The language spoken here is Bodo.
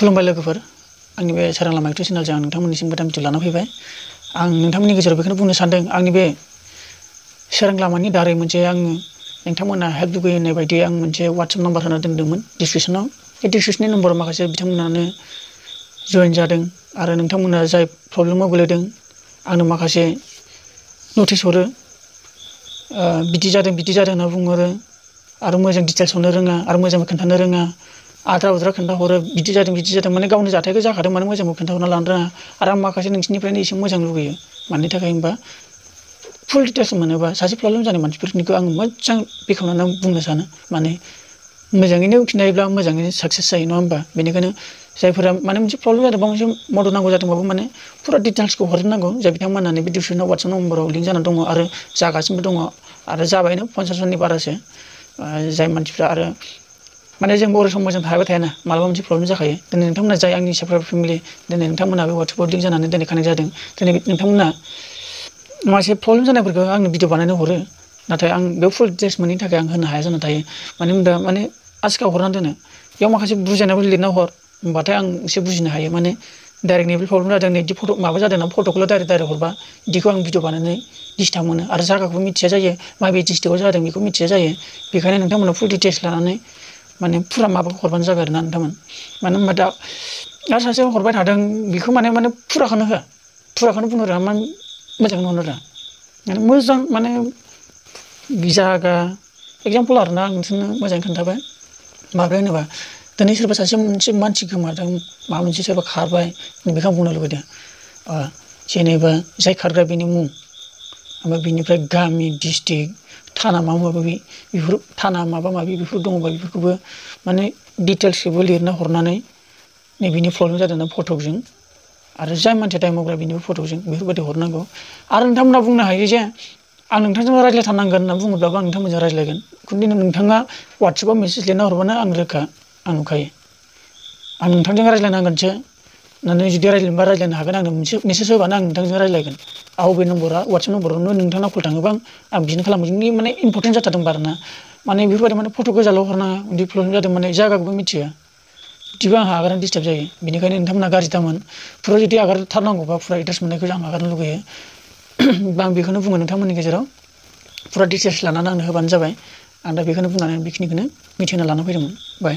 खुलुमबाय लोगोफोर आंनि बे सोरां लामा इउटुब चेनेलजों आं नोंथांमोननिसिम गोदान भिडिअ लाना फैबाय आं नोंथांमोननि गेजेराव बेखौनो बुंनो सानदों आंनि बे सोरां लामानि दारै मोनसे आं नोंथांमोना हेल्प लुबैनाय बायदि आं मोनसे WhatsApp नाम्बार होना दोनदोंमोन डिसक्रिपसनाव बे डिसक्रिपसननि नम्बराव माखासे बिथांमोनानो जइन जादों आरो नोंथांमोना जाय प्रब्लेमाव गोलैदों आंनो माखासे नटिस हरो बिदि जादों होनना बुंहरो आरो मोजां डिटेल्स होनो रोङा आरो मोजां खोन्थानो रोङा आद्रा उद्रा खोन्थाहरो बिदि जादों माने गावनि जाथायखौ जाखादों माने मोजांबो खोन्थाहरना लानो रोङा आरो आं माखासे नोंसिनिफ्रायनो एसे मोजां लुगैयो मानि थाखाय होनबा फुल डिटेल्स मोनोबा सासे प्रब्लेम जानाय मानसिफोरनिखौ आं मोजां बेखेवनानै बुंनो सानो माने मोजाङैनो खिन्थायोब्ला मोजाङैनो साक्सेस जायो नङा होमबा बेनिखायनो जायफोरा माने मोनसे प्रब्लेम जादोंबा मोनसे मदद नांगौ जादोंबाबो माने फुरा डिटेल्सखौ हरनांगौ जाय बिथांमोना बे डिसक्रिपसनाव WhatsApp नम्बराव लिंक जानानै दङ आरो जागासिनो दङ आरो जाबायनो 50 जननि बारासो जाय मानसिफ्रा आरो माने जों बर' समाजजों थाबाय थायाना मालाबा मोनसे प्रब्लेम जाखायो दिनै नोंथांमोना जाय आंनि सेपारेट फेमिलि दिनै नोंथांमोना बे WhatsAppआव लिंक जानानै दिनै कानेक्ट जादों दिनै नोंथांमोना माखासे प्रब्लेम जानायफोरखौ आंनो भिडिअ बानायनो हरो नाथाय आं बे फुल डिटेल्स मोनैनि थाखाय आं होनो हाया जाना थायो मानो होनबा माने आजखाल हरनानै दोनो बेयाव माखासे बुजायनायबो लिरना हर होमबाथाय आं एसे बुजिनो हायो माने डाइरेक्ट नैबे प्रब्लेम जादों नैदि फट' माबा जादों ना फट'खौल' डाइरेक्ट हरबा बिदिखौ आं भिडिअ बानायनानै डिस्टार्ब मोनो आरो जायगाखौबो मिथिया जायो माबे डिस्ट्रिक्टआव जादों बेखौ मिथिया जायो बेखायनो नोंथांमोना फुल डिटेल्स लानानै माने फुरा माबाखौ हरबानो जाबाय आरोना नोंथांमोन मानो होनबा दा आरो सासे हरबाय थादों बेखौ माने फुराखौनो होआ फुराखौनो बुंनो रोङा माने मोजांखौनो होनो रोङा माने मोजां माने जागा एगजामपोल आरोना आं नोंसोरनो मोजाङै खोन्थाबाय माब्रै होनोबा दिनै सोरबा सासे मोनसे मानसि गोमादों माबा मोनसे सोरबा खारबाय बेखौ आं बुंनो लुबैदों जेनेबा जाय खारग्रा बेनि मुं ओमफ्राय बिनिफ्राय गामि डिस्ट्रिक्ट थाना माबा माबि बेफोर थाना माबा माबि बेफोर दङबा बेफोरखौबो माने डिटेल्सखौबो लिरना हरनानै नैबेनि प्रब्लेम जादोंना फटकजों आरो जाय मानसिया दाय मावग्रा बेनिबो फटकजों बेफोरबायदि हरनांगौ आरो नोंथांमोना बुंनो हायो जे आं नोंथांजों रायज्लायथारनांगोन होनना बुङोब्लाबो आं नोंथांमोनजों रायज्लायगोन खिन्थु नोंथाङा WhatsAppआव मेसेज लिरना हरबानो आं रोखा आं नुखायो आं नोंथांजों रायज्लायनांगोनसो होननानै जुदि रायज्लायनोबा रायज्लायनो हागोन आंनो मोनसे मेसेज होबानो आं नोंथांजों रायज्लायगोन बबे नम्बरा WhatsApp नम्बरावनो नोंथांनाव कल थाङोबा आं बिदिनो खालामो जोंनि माने इम्परटेन्ट जाथारदोंबा आरोना माने बेफोरबायदि माने फट' गोजाल' हरनाङा बिदि प्रब्लेम जादों माने जायगाखौबो मिथिया बिदिबा आंहा आगारनो डिस्टार्ब जायो बेनिखायनो नोंथांमोना गाज्रि दामोन फुरा जुदि आगारथारनांगौबा फुरा एड्रेस मोननायखौ आं आगारनो लुगैयो आं बेखौनो बुङो नोंथांमोननि गेजेराव फुरा डिटेल्स लानानै आंनो होबानो जाबाय आं दा बेखौनो बुंनानै बेखिनिखौनो मिथिहोना लाना फैदोंमोन बाय